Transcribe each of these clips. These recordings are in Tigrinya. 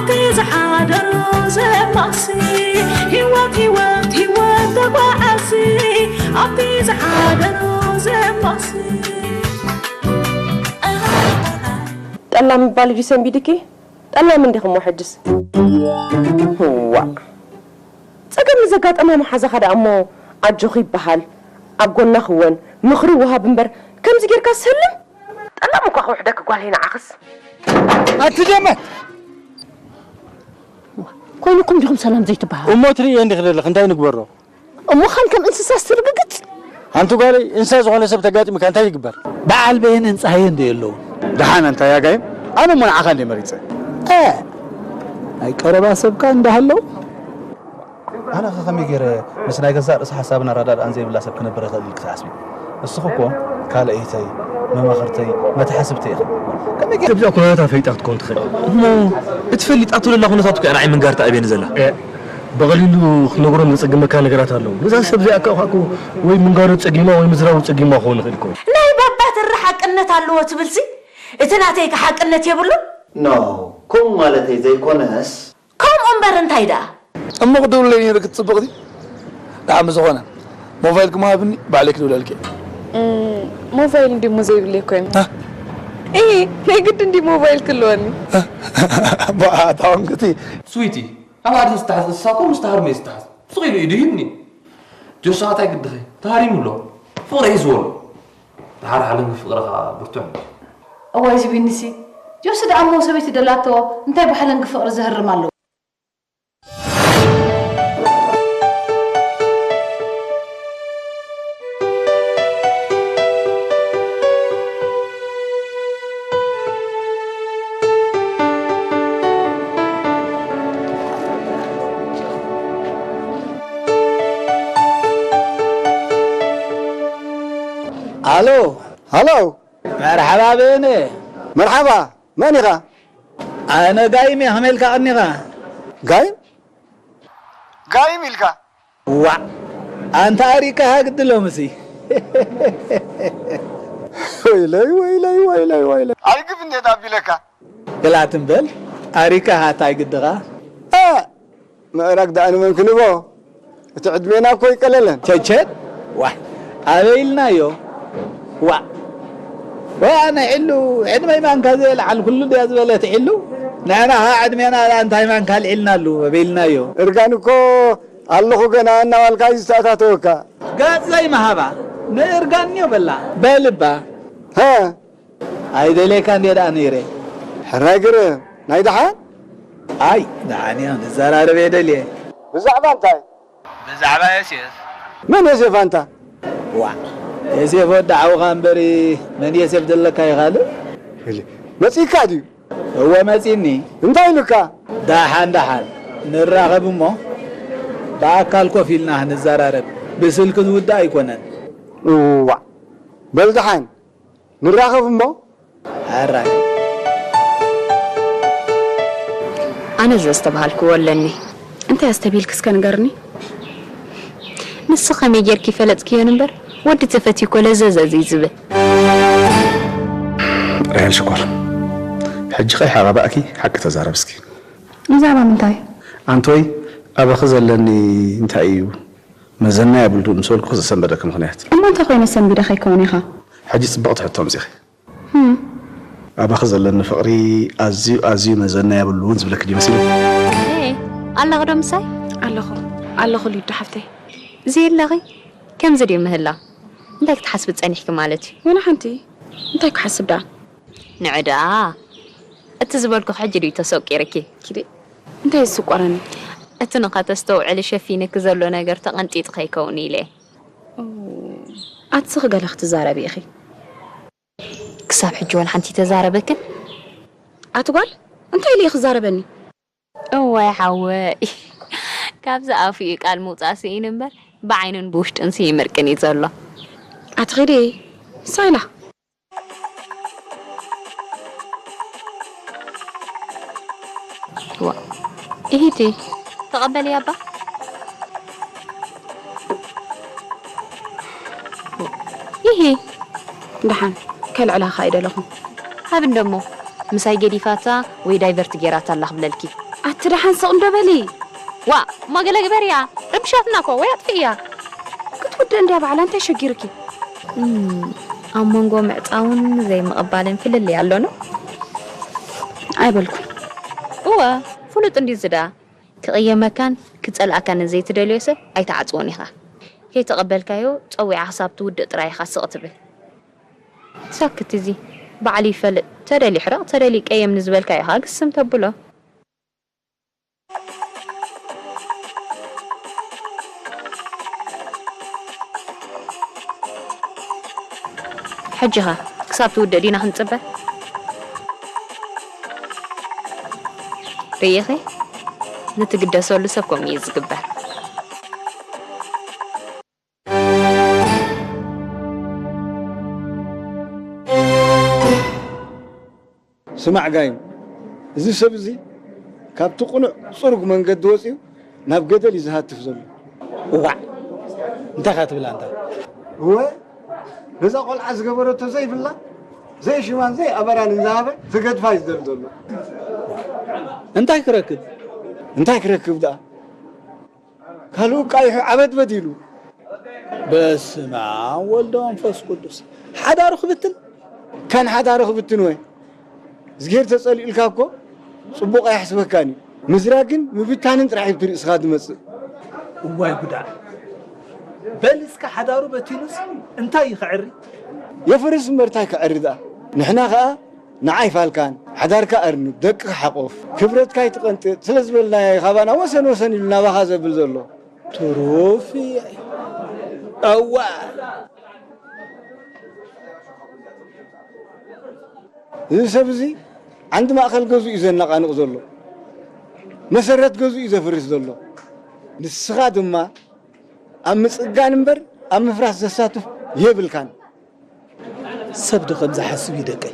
ኣብቲ ዝሓደሮ ዘማሲ፣ ህይወት፣ ህይወት፣ ህይወት ተጓዓሲ። ኣብቲ ዝሓደሮ ዘማሲ። ጠላም ምባል ድዩ ሰንቢድኪ? ጠላም እንዲኽሞ ሕጅስ? ዋእ። ጸገም ንዘጋጠማ መሓዛኻ ደኣ እሞ ኣጆኺ ይበሃል፣ ኣብ ጎና ክወን፣ ምኽሪ ይወሃብ እምበር፣ ከምዚ ጌርካ ስልም? ጠላም እኳ ክውሕደኪ ጓለይ ንዓኽስ። ኣቲ ደመት! ኮይንኩም ዲኹም ሰላም ዘይትበሃሉ? እሞ ትርእየ እንዲኺ ዘለኺ እንታይ ንግበሮ? እሞ ኻን ከም እንስሳ ስትርግግጽ? ኣንቲ ጓለይ፣ እንስሳ ዝኾነ ሰብ ተጋጢሙካ እንታይ ይግበር? በዓል በየነን ጸሃየን ዶ የለውን? ደሓን ኣንታ ያጋይም፣ ኣነ እሞ ንዓኻ እንደ መሪጸ። እ፣ ናይ ቀረባ ሰብካ እንዳሃለው? ኣነ ኸ ከመይ ገይረ ምስ ናይ ገዛእ ርእሲ ሓሳብን ኣረዳድኣን ዘይብላ ሰብ ክነብር እኽእል ኢልኪ ትሓስቢ? ንስኺ እኮ ካልኣይተይ፣ መማኽርተይ፣ መተሓስብተይ ኢኺ። ከመይ ገይረ ብዛዕባ ኩነታታ ፈሊጣ ክትከውን ትኽእል? እሞ እቲ ፈሊጣቶ ዘላ ኩነታት እኮ እያ ንዓይ ምንጋር ተኣብየኒ ዘላ። እ፣ ብቐሊሉ ክትነግሮ ዘጸግመካ ነገራት ኣለዉ። ነዛ ሰብ እዚኣ እኮ ወይ ምንጋሩ ጸጊማ ወይ ምዝራቡ ጸጊማ ክኸውን ይኽእል እኮ። ናይ ባባ ትሪ ሓቅነት ኣለዎ ትብልሲ፣ እቲ ናተይ ከ ሓቅነት የብሉን? ኖ፣ ከምኡ ማለተይ ዘይኮነስ። ከምኡ እምበር እንታይ ደኣ? እሞ ክደውለለይ ነይርኪ ትጽብቕቲ። ደሓን ብዝኾነ፣ ሞባይልኪ ምሃብኒ፣ ባዕለይ ክድውለልኪ። እም፣ ሞባይል እንድዩ እሞ ዘይብለይ ኮይኑ። እ? እይ፣ ናይ ግድን እንድዩ ሞባይል ክህልወኒ። ብኣታ ወንክቲ። ስዊቲ፣ ኣብ ኣድን ዝተሓዝ እንስሳ እኮ ምስ ተሃርመ እዩ ዝተሓዝ። ስቕ ኢሉ ኢዱ ይህብኒ። ጆሲ፣ ኣታ ኣይግድኸይ፣ ተሃሪሙ ኣሎ። ፍቕሪ ሒዝዎ ኣሎ። ደሓር ሓለንጊ ፍቕርኻ ብርቱዕ እዩ። እዋይ፣ እዚ ቢኒሲ፣ ጆሲ ደኣ እሞ ሰበይቲ ደላቶ፣ እንታይ ብሓለንጊ ፍቕሪ ዘህርም ኣለዎ? ኣሎ። ኣሎ። መርሓባ በየነ። መርሓባ፣ መን ኢኻ? ኣነ ጋይም እየ፣ ከመይ ኢልካ ቀኒኻ? ጋይም? ጋይም ኢልካ? ዋዕ! ኣንታ ኣሪካኻ ግዲ ሎምሲ። ወይለይ፣ ወይለይ፣ ወይለይ፣ ወይለይ። ኣይግፍ እንዴት ኣቢለካ? ግላት እምበል፣ ኣሪካኻ ታይ ግድኻ? እ! ምእራግ ደኣ ንመን ክንቦ? እቲ ዕድሜና እኮ ይቀለለን። ቸቸን፣ ዋዕ! ኣበይ ኢልናዮ? ዋዕ! ዋዕ፣ ንዕሉ፣ ዕድመይ ማንካ ዘየልዓል ኩሉ ድያ ዝበለት ዕሉ? ንሕና ኸዓ ዕድሜና እንታይ ማንካ ኣልዒልናሉ? ኣበይ ኢልናዮ? እርጋን እኮ ኣለኹ ገና እናባልካ እዩ ዝተኣታተወካ። ገጽ ዘይመሃባ፣ ንእርጋን እዮ በላ። በልባ። ሃ! ኣይደልየካ እንድየ ደኣ ነይረ። ሕራይ ግርም፣ ናይ ደሓን? ኣይ፣ ደሓን እየ፣ ንዘራረብ እየ ደልየ። ብዛዕባ እንታይ? ብዛዕባ ዮሴፍ። መን ዮሴፍ ኣንታ? ዋዕ፣ ዮሴፍ ወዲ ሓውኻ እምበሪ፣ መን ዮሴፍ ዘለካ ይኻልእ? ኢሊ፣ መጺእካ ድዩ? እወ፣ መጺእኒ። እንታይ ኢሉካ? ደሓን፣ ደሓን፣ ንራኸብ እሞ ብኣካል ኮፍ ኢልና ንዘራረብ። ብስልኪ ዝውዳእ ኣይኮነን። እዋዕ፣ በል ደሓን። ንራኸብ እሞ። ኣራይ። ኣነ ዘዝተባሃልክዎ ኣለኒ። እንታይ ኣስተብሂልኪ እስከ ንገርኒ? ንስኺ ከመይ ጌርኪ ፈለጥክዮን እምበር፣ ወዲ ተፈትዩ እኮ ለዘዘ እዩ ዝብል። ራሄል ሽኮር፣ ሕጂ ከይሓባባእኪ ሓቂ ተዛረብ እስኪ። ብዛዕባ ምንታይ? ኣንቶይ፣ ኣባኺ ዘለኒ እንታይ እዩ? መዘና የብሉን ምስ በልኩኺ ዘሰንበደኪ ምኽንያት። እሞ እንታይ ኮይነ ሰንቢደ ከይከውን ኢኻ? ሕጂ ጽብቕቲ ሕቶ ኣምጺኺ። ህም። ኣባኺ ዘለኒ ፍቕሪ ኣዝዩ፣ ኣዝዩ መዘና የብሉን ዝብለኪ ድዩ መሲሉ? ኤ፣ ኣለኺ ዶ ምሳይ? ኣለኹ፣ ኣለኹ ሊዱ ሓፍተይ። ዘየለኺ ከምዚ ድዩ ምህላው? እንታይ ክትሓስቢ ጸኒሕኪ ማለት እዩ? ወላ ሓንቲ። እንታይ ክሓስብ ደኣ? ንዑ ደኣ፣ እቲ ዝበልኩኺ ሕጂ ድዩ ተሰቂርኪ? ኪዲ፣ እንታይ ዝስቆረኒ? እቲ ንኸተስተውዕሊ ሸፊንኪ ዘሎ ነገር ተቐንጢጡ ከይከውን ኢለ። ኦ፣ ኣትስኺ ገለ ክትዛረቢ ኢኺ። ክሳብ ሕጂ ዋላ ሓንቲ ተዛረበክን? ኣቲ ጓል፣ እንታይ ኢሉ እዩ ክዛረበኒ? እዋይ ሓወይ፣ ካብዚ ኣፉ እዩ ቃል ምውጻእ ስኢኑ እምበር፣ ብዓይኑን ብውሽጡን ስይምርቅን እዩ ዘሎ። ኣቲ ኺዲ፣ ንሳ ኢላ። ዋ፣ ኢሂቲ፣ ተቐበሊ ኣባ። ኢሂ። ደሓን፣ ከልዕላኻ ኣይደለኹን። ሃብ እንደሞ፣ ምሳይ ገዲፋታ ወይ ዳይቨርት ጌራታ ኣላ ክብለልኪ። ኣቲ ደሓን ስቕ እንዶ በሊ። ዋ፣ እሞ ገለ ግበርያ። ረቢሻትና እኮ፣ ወይ ኣጥፍእያ። ክትውድእ እንድያ ባዕላ፣ እንታይ ሸጊርኪ? እም፣ ኣብ መንጎ ምዕጻውን ዘይምቕባልን ፍልልይ ኣሎኖ? ኣይበልኩን። እወ፣ ፍሉጥ እንድዩ ዝዳ። ክቕየመካን ክጸልኣካን ንዘይትደልዮ ሰብ ኣይትዓጽዎን ኢኻ። ከይተቐበልካዮ ጸዊዓ ክሳብ ትውድእ ጥራይ ኢኻ ስቕ ትብል። ሳክት እዚ ባዕሉ ይፈልጥ። ተደልዩ ሕረቕ፣ ተደልዩ ቀየም ንዝበልካዮ ኢኻ ግስም ተብሎ። ሕጂኸ ክሳብ ትውድእ ዲና ክንጽበ? ርእይኺ? ንትግደሰሉ ሰብ ከምኡ እዩ ዝግበር። ስማዕ ጋይም፣ እዚ ሰብ እዚ ካብቲ ቅኑዕ ጽሩግ መንገዲ ወጺኡ ናብ ገደል እዩ ዝሃትፍ ዘሎ። እዋዕ፣ እንታይ ኢኻ ትብል ኣንታ? እወ፣ ነዛ ቆልዓ ዝገበረቶ ዘይብላ ዘይሽማን ዘይኣበራን እንዳሃበ ክገድፋ እዩ ዝደሊ ዘሎ። እንታይ ክረክብ? እንታይ ክረክብ ደኣ? ካልኡ ቃይሑ ዓበድበድ ኢሉ። በስመ ኣብ ወልድ ወመንፈስ ቅዱስ። ሓዳሩ ክብትን? ካን ሓዳሩ ክብትን ወይ? እዝግሄር ተጸሊኡልካ እኮ ጽቡቕ ኣይሕስበካን እዩ። ምዝራግን ምብታንን ጥራሕ እዩ ብቲ ርእስኻ ዝመጽእ። እዋይ ጉዳ። በል እስከ ሓዳሩ በቲኑስ እንታይ እዩ ክዕሪ? የፍርስ እምበር እንታይ ክዕሪ ደኣ? ንሕና ኸኣ ንዓይ ፋልካን ሓዳርካ ኣርንብ፣ ደቅኻ ሓቆፍ፣ ክብረትካ ኣይትቐንጥጥ ስለ ዝበልናዮ እዩ ካባና ወሰን ወሰን ኢሉ ናባኻ ዘብል ዘሎ። ትሩፍ እዋ እዚ ሰብ እዚ ዓንዲ ማእኸል ገዝኡ እዩ ዘነቓንቕ ዘሎ። መሰረት ገዝኡ እዩ ዘፍርስ ዘሎ። ንስኻ ድማ ኣብ ምጽጋን እምበር ኣብ ምፍራስ ዘሳትፍ የብልካን። ሰብ ዶ ከምዚ ሓስብ እዩ ደቀይ?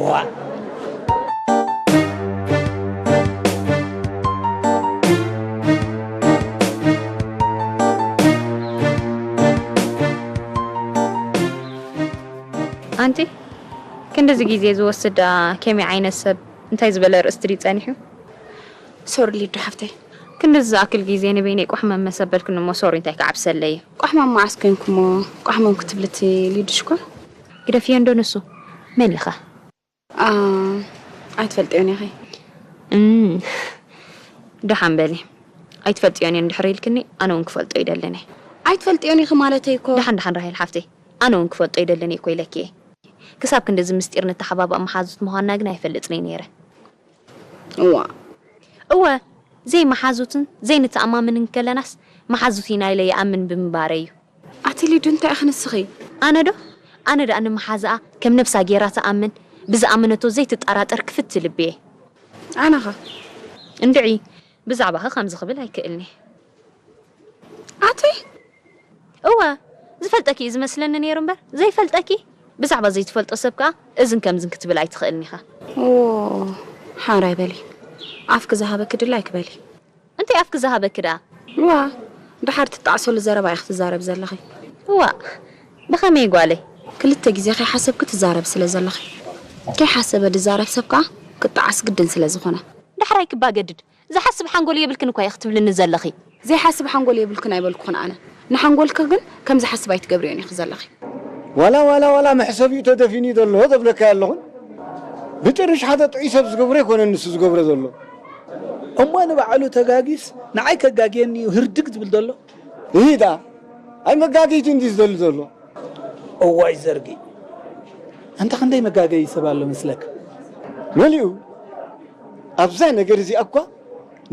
ዋ ኣንቲ ክንድዚ ግዜ ዝወስድ ደኣ ከመይ ዓይነት ሰብ እንታይ ዝበለ ኣርእስቲ ድዩ ጸኒሑ? ሶሪ ሊዱ ሓፍተይ። ክንድዚ ዝኣክል ግዜ ንበይነይ ቋሕመም መሰበልክኒ እሞ ሶሪ እንታይ ክዓብሰለይ እዩ? ቋሕመም መዓስ ኮንኩሞ? ቋሕመም ክትብሊ እቲ ሊዱ ሽኮር? ግደፍዮ እንዶ ንሱ መን ኢኻ? ኣ ኣይትፈልጥዮን ኢኺ። እም፣ ደሓን በሊ። ኣይትፈልጥዮን እየ እንድሕር ኢልክኒ ኣነ እውን ክፈልጦ ይደልን እየ። ኣይትፈልጥዮን ኢኺ ማለተይ እኮ። ደሓን ደሓን ራሄል ሓፍተይ ኣነ እውን ክፈልጦ ይደልን እየ እኮ ኢለኪ እየ። ክሳብ ክንድዚ ምስጢር ንተሓባባእ መሓዙት ምዃንና ግን ኣይፈልጥን እየ ነይረ። እዋ እወ ዘይመሓዙትን ዘይንተኣማምንን ከለናስ መሓዙት ኢና ኢለ ይኣምን ብምንባረይ እዩ። ኣቲ ሊዱ እንታይ ኢኺ ንስኺ? ኣነ ዶ? ኣነ ደኣ ንመሓዝኣ ከም ነብሳ ገይራ ትኣምን ብዝኣመነቶ ዘይትጠራጠር ክፍቲ ልቢ እየ። ኣነኸ? እንድዒ ብዛዕባኺ ከምዚ ክብል ኣይክእልን እየ። ኣቲ እወ ዝፈልጠኪ እዩ ዝመስለኒ ነይሩ እምበር ዘይፈልጠኪ ብዛዕባ ዘይትፈልጦ ሰብ ከኣ እዝን ከምዝን ክትብል ኣይትኽእልን ኢኻ። ኦ ሓራይ በሊ ኣፍኪ ዝሃበኪ ድላይ ክበሊ። እንታይ ኣፍኪ ዝሃበኪ ደኣ? እዋ ደሓር ትጣዕሰሉ ዘረባ ኢኺ ትዛረቢ ዘለኺ። እዋእ ብኸመይ ጓለይ? ክልተ ግዜ ከይሓሰብኪ ትዛረቢ ስለ ዘለኺ። ከይሓሰበ ድዛረብ ሰብ ከኣ ክጣዓስ ግድን ስለ ዝኾነ። ዳሕራይ ክባገድድ ዝሓስብ ሓንጎል የብልክን እኳ ኢኺ ትብልኒ ዘለኺ። ዘይሓስብ ሓንጎል የብልክን ኣይበልኩኽን ኣነ። ንሓንጎልኪ ግን ከም ዝሓስብ ኣይትገብርዮን ኢኺ ዘለኺ። ዋላ ዋላ ዋላ መሕሰቢኡ ተደፊኑ እዩ ዘሎ ዘብለካዮ ኣለኹን። ብጭርሽ ሓደ ጥዑይ ሰብ ዝገብሮ ኣይኮነን ንሱ ዝገብሮ ዘሎ። እሞ ንባዕሉ ተጋግዩስ ንዓይ ከጋግየኒ እዩ ህርድግ ዝብል ዘሎ? እሂ ደኣ ኣይ መጋገይቲ እንድዩ ዝደሊ ዘሎ። እዋይ ዘርጊ ኣንታ ክንደይ መጋገዪ ሰብ ኣሎ መስለካ? መሊኡ ኣብዛ ነገር እዚኣ እኳ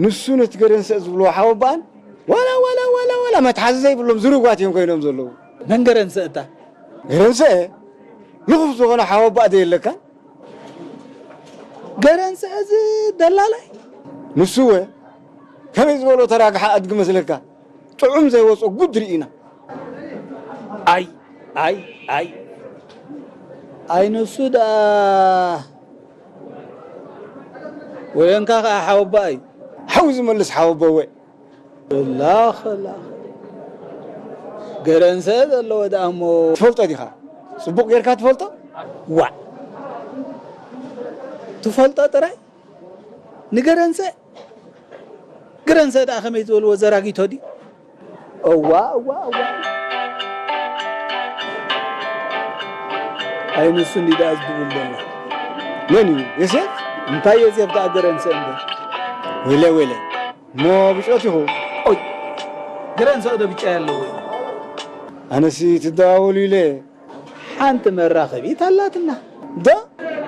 ንሱ ነቲ ገረንሰእ ዝብልዎ ሓወባኣን ዋላ ዋላ ዋላ ዋላ መትሓዚ ዘይብሎም ዝርጓት እዮም ኮይኖም ዘለዉ። መን ገረንሰ እታ? ገረንሰ ንኹፍ ዝኾነ ሓወባእ ዘየለካን ገረንሰ እዚ ደላላይ ንሱ ወ ከመይ ዝበሎ ተራግሓ ኣድጊ መስለካ? ጥዑም ዘይወጾ ጉድ ርኢና። ኣይ ኣይ ኣይ ኣይ ንሱ ደኣ ወየንካ ከኣ ሓወቦኣ እዩ። ሓው ዝመልስ ሓወቦወ። ላኽ ላኽ ገረንሰ ዘለዎ ደኣ እሞ። ትፈልጦ ዲኻ? ጽቡቕ ጌርካ ትፈልጦ? ዋዕ ትፈልጦ ጥራይ ንገረንሰ። ገረንሰ ደኣ ከመይ ዝበልዎ ዘራጊቶ ድዩ? እዋ፣ እዋ፣ እዋ። ኣይ፣ ንሱ እንዲ ደኣ ዝድብል ዘሎ። መን እዩ? ዮሴፍ? እንታይ ዮሴፍ ደኣ ገረንሰ እምበር? ወይለ፣ ወይለ። እሞ ብጾት ኢኹ። ኦይ፣ ገረንሰ ዶ ብጫ ያለው ወይ? ኣነሲ ትደዋወሉ ኢለ። ሓንቲ መራኸቢት ኣላትና። ዶ?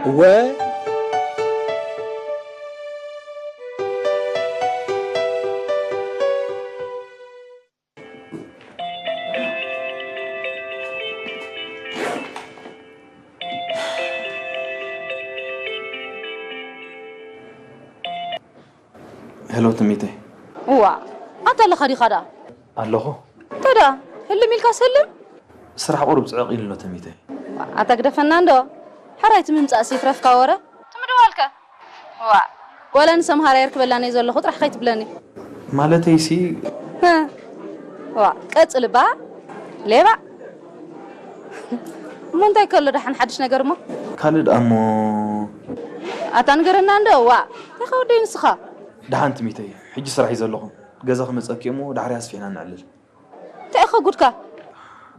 እወ። ሄሎ ትሚተይ። እዋ፣ ኣንታ ኣለኻ ዲኻ ደኣ? ኣለኹ። እንታይ ደኣ፣ ህልም ኢልካ ሰልም? ስራሕ ቁሩብ ጽዕቕ ኢሉ ኣሎ ትሚተይ። ኣታ ግደፈና እንዶ። ሕራይ እቲ ምምጻእሲ ይትረፍካ ወረ። ትምድዋልከ? ዋ፣ ዋላ ንሰምሃር የርክበላን እየ ዘለኹ ጥራሕ ከይትብለኒ። ማለተይሲ። ዋ፣ ቀጽል እባ። ሌባ። እሞ እንታይ ከሎ ደሓን ሓድሽ ነገር እሞ? ካልእ ደኣ እሞ። ኣታ ንገረና እንዶ፣ ዋ። እንታይ ከ ወደይ ንስኻ? ደሓን ትሚተይ፣ ሕጂ ስራሕ እዩ ዘለኹ። ገዛ ክመጸኪ እሞ ዳሕሪ ኣስፊሕና ነዕልል። እንታይ ኢኻ ጉድካ?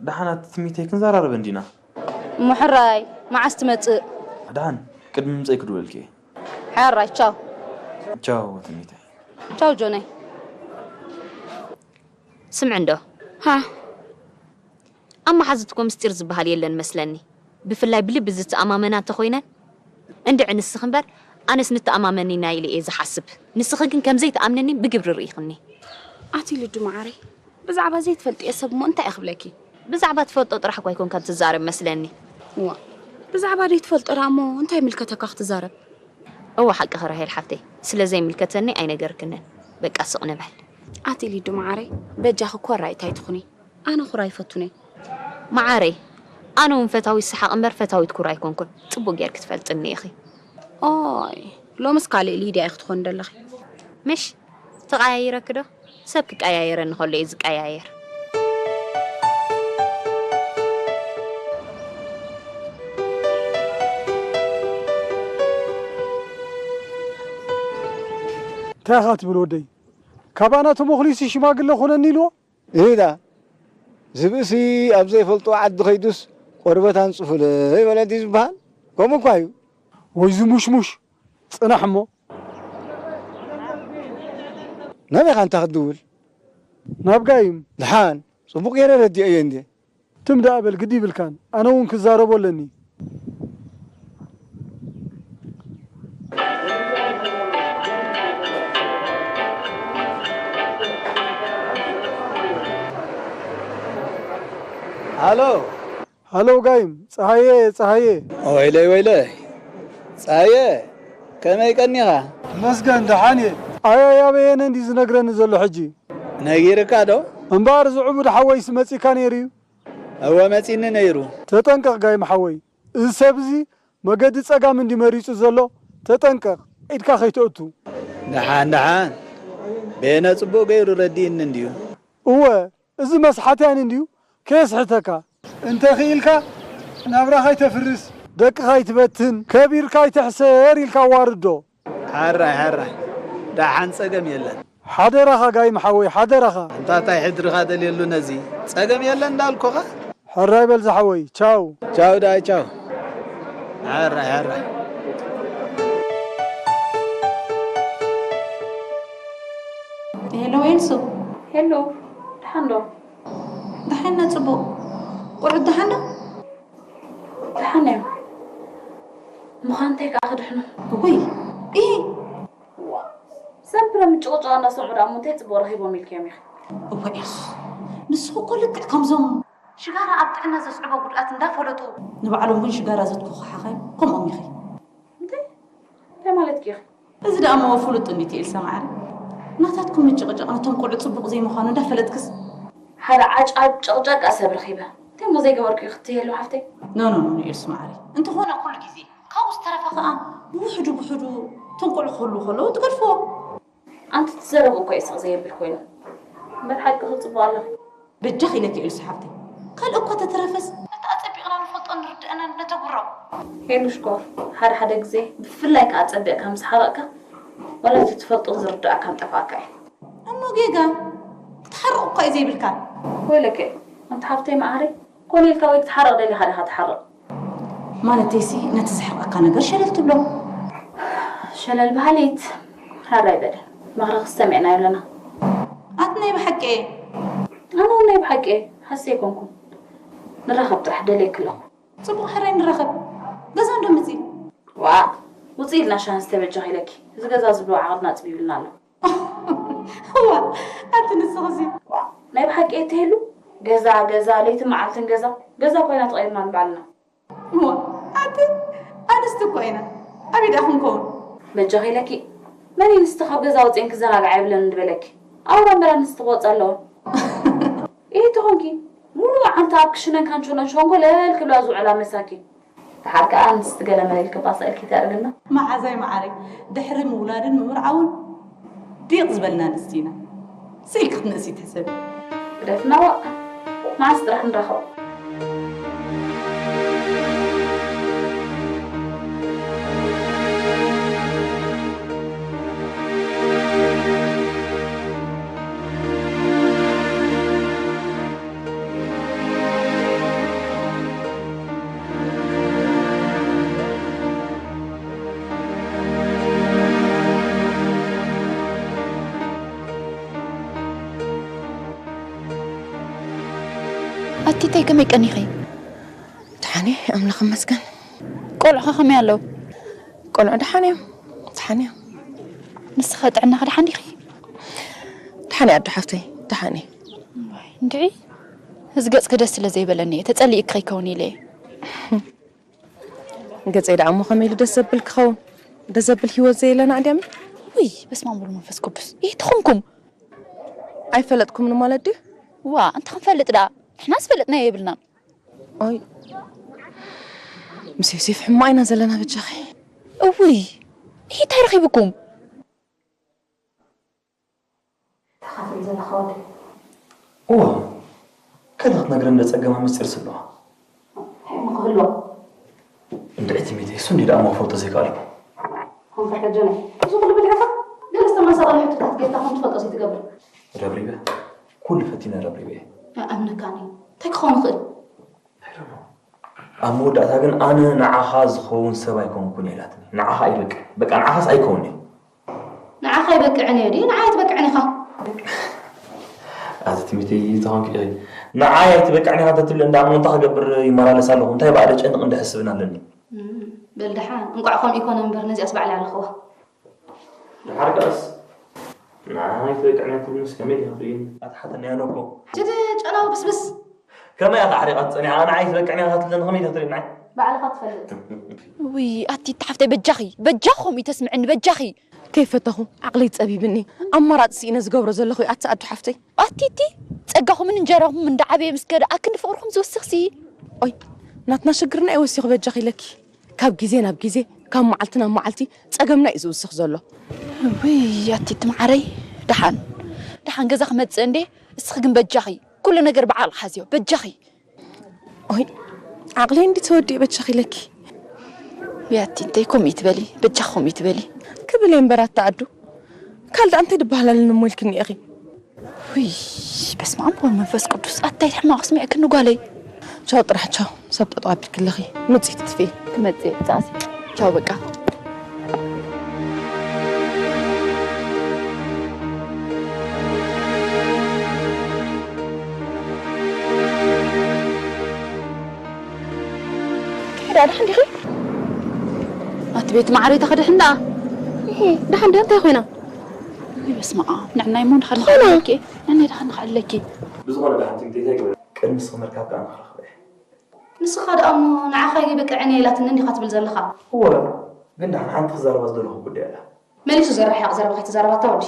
ደሓን ኣቲ ትሚተይ ክንዘራረብ እንዲና። እሞ ሕራይ፣ መዓስ ትመጽእ? ደሓን፣ ቅድሚ ምምጸይ ክድውለልኪ እየ። ሕራይ፣ ቻው። ቻው ትሚተይ። ቻው ጆነይ። ስምዒ እንዶ። ሃ። ኣብ መሓዙትኮ ምስጢር ዝበሃል የለን መስለኒ። ብፍላይ ብልቢ ዝተኣማመና እንተኾይነን። እንድዒ ንስኺ እምበር፣ ኣነስ ንተኣማመን ኢና ኢለ እየ ዝሓስብ። ንስኺ ግን ከም ዘይትኣምንኒ ብግብሪ ርኢኽኒ። ኣቲ ልዱ መዓረይ፣ ብዛዕባ ዘይትፈልጥዮ ሰብ እሞ እንታይ እየ ክብለኪ? ብዛዕባ ትፈልጦ ጥራሕ እኳ ኣይኮንካን ትዛረብ መስለኒ። እዋ፣ ብዛዕባ ዘይትፈልጦ ደኣ እሞ እንታይ ይምልከተካ ክትዛረብ? እወ ሓቅኺ ራሄል ሓፍተይ፣ ስለ ዘይምልከተኒ ኣይነገርክንን። በቃ ስቕ ንበል። ኣቲ ሊዱ መዓረይ፣ በጃኺ ኮራይ እንታይ ትኹኒ? ኣነ ኩራ ይፈቱን እየ። መዓረይ፣ ኣነ እውን ፈታዊት ሰሓቕ እምበር ፈታዊት ኩራ ኣይኮንኩን። ጽቡቕ ጌርኪ ትፈልጥኒ ኢኺ። ኦይ፣ ሎምስ ካልእ ሊድያ ኢኺ ትኾኒ ዘለኺ። ምሽ? ተቐያይረኪ ዶ? ሰብ ክቀያየረኒ ከሎ እየ ዝቀያየር። እንታይ ኢኻ ትብል ወደይ? ካባና ተሞኽሊሱ ሽማግለ ኾነኒ ኢልዎ? እህ ደኣ፣ ዝብእሲ ኣብ ዘይፈልጦ ዓዲ ኸይዱስ ቆርበት ኣንጽፉለይ በለ ድዩ ዝበሃል? ከምኡ እኳ እዩ። ወይ ዝሙሽሙሽ፣ ጽናሕ እሞ። ናበይ ኢኻ ኣንታ ክትድውል? ናብ ጋይም። ደሓን፣ ጽቡቕ ገይረ ረዲኤዮ እንድየ። ትም ደኣ በል፣ ግዲ ይብልካን። ኣነ እውን ክዛረቦ ኣለኒ። ሃሎ። ሃሎ ጋይም፣ ጸሃየ፣ ጸሃየ። ወይለይ፣ ወይለይ። ጸሃየ፣ ከመይ ቀኒኻ? መስገን፣ ደሓን እየ። ኣያይ ኣበየነ እንዲ ዝነግረኒ ዘሎ ሕጂ? ነጊርካ ዶ? እምበኣር፣ እዚ ዕቡድ ሓወይስ መጺካ ነይሩ እዩ? እወ፣ መጺኒ ነይሩ። ተጠንቀቕ ጋይም ሓወይ፣ እዚ ሰብ እዚ መገዲ ጸጋም እንዲ መሪጹ ዘሎ፣ ተጠንቀቕ፣ ኢድካ ከይተእቱ። ደሓን፣ ደሓን። በየነ ጽቡቕ ገይሩ ረዲእኒ እንድዩ። እወ፣ እዚ መስሓትያን እንድዩ፣ ከየስሕተካ። እንተ ኽኢልካ፣ ናብራኻ ኣይተፍርስ። ደቅኻ ኣይትበትን፣ ከቢርካ ኣይትሕሰር ኢልካ ኣዋርዶ። ሕራይ፣ ሕራይ። ደሓን ጸገም የለን። ሓደራኻ ጋይም ሓወይ፣ ሓደራኻ። ኣንታ ታይ ሕድርኻ ደልየሉ ነዚ? ጸገም የለን እንዳልኩኻ። ሕራይ በል ዝሓወይ፣ ቻው። ቻው ዳይ ቻው። ሕራይ፣ ሕራይ። ሄሎ ኤልሱ። ሄሎ፣ ደሓን ዶ? ደሓን ና ጽቡቕ። ቆልዑት ደሓን ዶ? ደሓን እዮም። ምዃን እንታይ ከኣ ክድሕኑ? እውይ፣ እሂ። ዋ፣ ሰምፕረ ምጭቕጫቕ እናሰምዑ ደኣ እሞ እንታይ ጽቡቕ ረኺቦም ኢልክዮም ኢኺ? እወ ኤልሱ፣ ንስኺ እኮ ልክዕ ከምዞም ሽጋራ ኣብ ጥዕና ዘስዕቦ ጉድኣት እንዳፈለጡ ንባዕሎም ግን ሽጋራ ዘትኩኹ ሓኻይም ከምኦም ኢኺ። እንታይ? እንታይ ማለትኪ ኢኺ? እዚ ደኣ እሞ ፍሉጥ እንዲቲ ኤልሳ መዓረይ። ናታትኩም ምጭቕጫቕ ነቶም ቆልዑ ጽቡቕ ዘይምዃኑ እንዳፈለጥክስ። ሓደ ዓጫ ጨቕጫቃ ሰብ ረኺበ። እንታይ እሞ ዘይገበርኩ ክትህሉ ሓፍተይ? ኖ፣ ኖ፣ ኖ፣ ኖ፣ ኤልሱ መዓረይ። እንተኾነ ኩሉ ግዜ ካብኡ ዝተረፈ ከኣ ብውሕዱ ብውሕዱ እቶም ቆልዑ ክህልዉ ከለዉ ትገድፍዎ። ኣንቲ ትዘረብ እኮ እዩ ስቕ ዘየብል ኮይኑ። እምበር ሓቂ ክጽቡቕ ኣለኺ። በጃኺ ኢለኪ ኤልሱ ሓፍተይ። ካልእ እኳ ተተረፈስ ነቲ ኣጸቢቕና ንፈልጦን ንርድኦን ኣነ ነተጉሮ። ሄሉ ሽኮር፣ ሓደ ሓደ ግዜ ብፍላይ ከኣ ጸቢቕካ ምስ ሓረቕካ፣ ዋላ እቲ ትፈልጦን ዝርድኣካን ጠፍኣካ እዩ። እሞ ጌጋ ክትሓርቕ እኳ እዩ ዘይብልካ። ወይለከ፣ ኣንቲ ሓፍተይ መዓረይ፣ ኮነ ኢልካ ወይ ክትሓርቕ ደሊኻ ዲኻ ትሓርቕ? ማለተይሲ ነቲ ዘሕርቐካ ነገር ሸለል ትብሎ። ሸለል በሃሊት፣ ሕራይ በሊ፣ ምኽርኺ ሰሚዕናዮ ኣለና። ኣቲ ናይ ብሓቂ እየ። ኣነ እውን ናይ ብሓቂ እየ፣ ሓሲ ኣይኮንኩን። ንራኸብ ጥራሕ ደልየኪ ኣለኹ። ጽቡቕ፣ ሕራይ ንራኸብ። ገዛ እንዶ ምጺ። ዋእ፣ ውጽእ ኢልና ሻሂ ንስተ በጃኺ ኢለኪ። እዚ ገዛ ዝብሎ ዓቕልና ጽቢብልና ኣሎ። እዋ፣ ኣቲ ንስኽሲ። ዋእ፣ ናይ ብሓቂ እየ ተሄሉ። ገዛ፣ ገዛ፣ ለይትን መዓልትን ገዛ። ገዛ ኮይና ተቐይርና ንባዕልና። እዋ፣ ኣቲ ኣንስቲ እኮ ኢና። ኣበይ ደኣ ክንከውን? በጃኺ ኢለኪ። መን እዩ ንስቲ ካብ ገዛ ውጽኤን ክዘናጋዕ የብለን እንድበለኪ? ኣውራ እምበር ኣንስቲ ክወጻ ኣለወን። ኢሂ ተኾንኪ፣ ሙሉ መዓልቲ ኣብ ክሽነን ካንቾሎን ሸንጎለል ክብላ ዝውዕላ መሳኪን። ደሓር ከኣ ኣንስቲ ገለ መለ ኢልኪ ባሰ ኢልኪ ተእርግና። መዓዛይ መዓረይ፣ ድሕሪ ምውላድን ምምርዓውን ዲቕ ዝበልና ኣንስቲ ኢና። ስኢልኪ ክትንእሲ ትሕሰቢ። ግደፍና ዋእ፣ መዓስ ጥራሕ ንራኸብ? ኣቲ ታይ ከመይ ቀኒኺ? ደሓን እየ ኣምላኽ ይመስገን። ቆልዑ ኸ ከመይ ኣለዉ? ቆልዑ ደሓን እዮም፣ ደሓን እዮም። ንስኸ ጥዕናኺ ደሓን ዲኺ? ደሓን እየ ኣዶ ሓፍተይ፣ ደሓን እየ። ዋይ እንድዒ፣ እዚ ገጽኪ ደስ ስለ ዘይበለኒ እየ ተጸሊእኪ ከይከውን ኢለ እየ። ገጸይ ደኣ እሞ ከመይ ኢሉ ደስ ዘብል ክኸውን? ደስ ዘብል ህይወት ዘየለና ድያም? ውይ በስመ ኣብ ወወልድ ወመንፈስ ቅዱስ፣ ይህ ትኹንኩም። ኣይፈለጥኩምን ማለት ድዩ? ዋ እንተ ክንፈልጥ ደኣ ንሕናስ ፈለጥናዮ የብልናን። ኦይ ምስ ዮሴፍ ሕማቕ ኢና ዘለና በጃኺ። እውይ ይህ እንታይ ረኺብኩም? ተኻትል ዘለኻ ወደይ። እዋ፣ ከደ ክትነግረኒ ዘጸገማ ምስጢር ስለ። እንታይ እሞ ክህልዋ? እንድዒ ትሜተይ፣ እሱ እንዲ ደኣ መፍለጦ ዘይከኣልኩ። ኮንፈር ከጀነ፣ እዚ ኩሉ ብልሕኻ? ገለ ዝተመሳቐለ ሕቶታት ጌርካ ከም ትፈልጦ ዘይትገብር። ረብሪበ፣ ኩሉ ፈቲነ ረብሪበ እየ። ኣይኣምነካን እየ። እንታይ ክኸውን ይኽእል? I don't know። ኣብ መወዳእታ ግን ኣነ ንዓኻ ዝኸውን ሰብ ኣይኮንኩን እየ ኢላትኒ። ንዓኻ ኣይበቅዕ። በቃ ንዓኻስ ኣይከውን እየ። ንዓኻ ኣይበቅዕን እየ ድዩ? ንዓይ ኣይትበቅዕን ኢኻ። ኣቲ ትሚቲ ተኾንኪ ኢኺ። ንዓይ ኣይትበቅዕን ኢኻ እንተትብሊ እንዳ እሞ እንታይ ክገብር ይመላለስ ኣለኹ? እንታይ በኣ ደጨንቕ እንድሕስብን ኣለኒ? እም፣ በል ደሓን። እንቋዕ ከምኡ ይኮነ እምበር ነዚኣስ ባዕለይ ኣለኽዋ። ደሓር ከኣስ ንዓኻ ኣይትበቅዕን እያ ትብልንስ ከመይ ዲኻ ትርእይኒ? ኣቲ ሓተኒ ኣነ እኮ። እቲ ጨናዊ ብስብስ። ከመይ ኢኻ ኣሕሪቓ ትጸኒሓ? ኣነ ዓይስ በቅዕኒ ኢኻ ትብለኒ፣ ከመይ ኢኻ ትርእየኒ? ባዕልኻ ትፈልጥ። ውይ፣ ኣቲ እታ ሓፍተይ በጃኺ፣ በጃኺ ከምኡ ተስምዕኒ፣ በጃኺ። ከይፈተኹ፣ ዓቕለይ ጸቢብኒ። ኣማራጺ ስኢነ ዝገብሮ ዘለኹ እዩ፣ ኣቲ ኣዱ ሓፍተይ። ኣቲ እቲ ጸጋኹምን እንጀራኹምን እንዳዓበየ ምስ ከደ፣ ኣክንዲ ፍቕርኹም ዝውስኽሲ። ኦይ፣ ናትና ሽግርና እዩ ወሲኹ በጃኺ ኢለኪ። ካብ ግዜ ናብ ግዜ፣ ካብ መዓልቲ ናብ መዓልቲ ጸገምና እዩ ዝውስኽ ዘሎ። ውይ፣ ኣቲ እቲ መዓረይ፣ ደሓን፣ ደሓን ገዛ ክመጽእ እንዴ? እስኺ ግን በጃኺ፣ ኩሉ ነገር ብዓቕሊ ሓዝዮ፣ በጃኺ። ኦይ፣ ዓቕለይ እንዲ ተወዲኡ በጃኺ ኢለኪ። ያቲ፣ እንታይ ከምኡ ትበሊ? በጃኺ ከምኡ ትበሊ? ክብል እየ እምበር ኣታ ኣዱ። ካልእ እንታይ ድበሃል ኣለኒ እሞ ኢልክኒ ኢኺ? ውይ፣ በስመ ኣብ ወመንፈስ ቅዱስ። ኣታይ ሕማቕ ስሚዕክኒ ጓለይ። ቻው ጥራሕ ቻው። ሰብ ጠጠው ኣቢልኪ ኣለኺ። ምጺ ትጥፍኢ። ክመጽእ እየ፣ ጻእሲ። ቻው በቃ። ከይዳ ደሓን ዲኺ? ኣቲ ቤት ማዕረይ ተኸድሕን ደኣ። እሄ፣ ደሓን ድያ? እንታይ ኮይና? ውይ፣ በስመ ኣብ። ንዕናይ እሞ ንኸድኒ ትኾና? ኣለኪ። ንዕናይ ደሓን ንኸኣለኪ። ብዝኾነ ደሓን ትምኒተይ እንታይ ይግበር? ቅድሚ ንስኺ ምርካብ ከኣ ንኽረኽበ እየ። ንስኻ ደኣ እሞ ንዓኻ ይበቅዕን እየ ኢላትኒ እንዲኻ ትብል ዘለኻ። እወ፣ ግን ደሓን ሓንቲ ክዛረባ ዝደለኹ ጉዳይ ኣላ። መሊሱ ዘራሕያቕ ዘረባ ከይተዛረባታ ወዲ።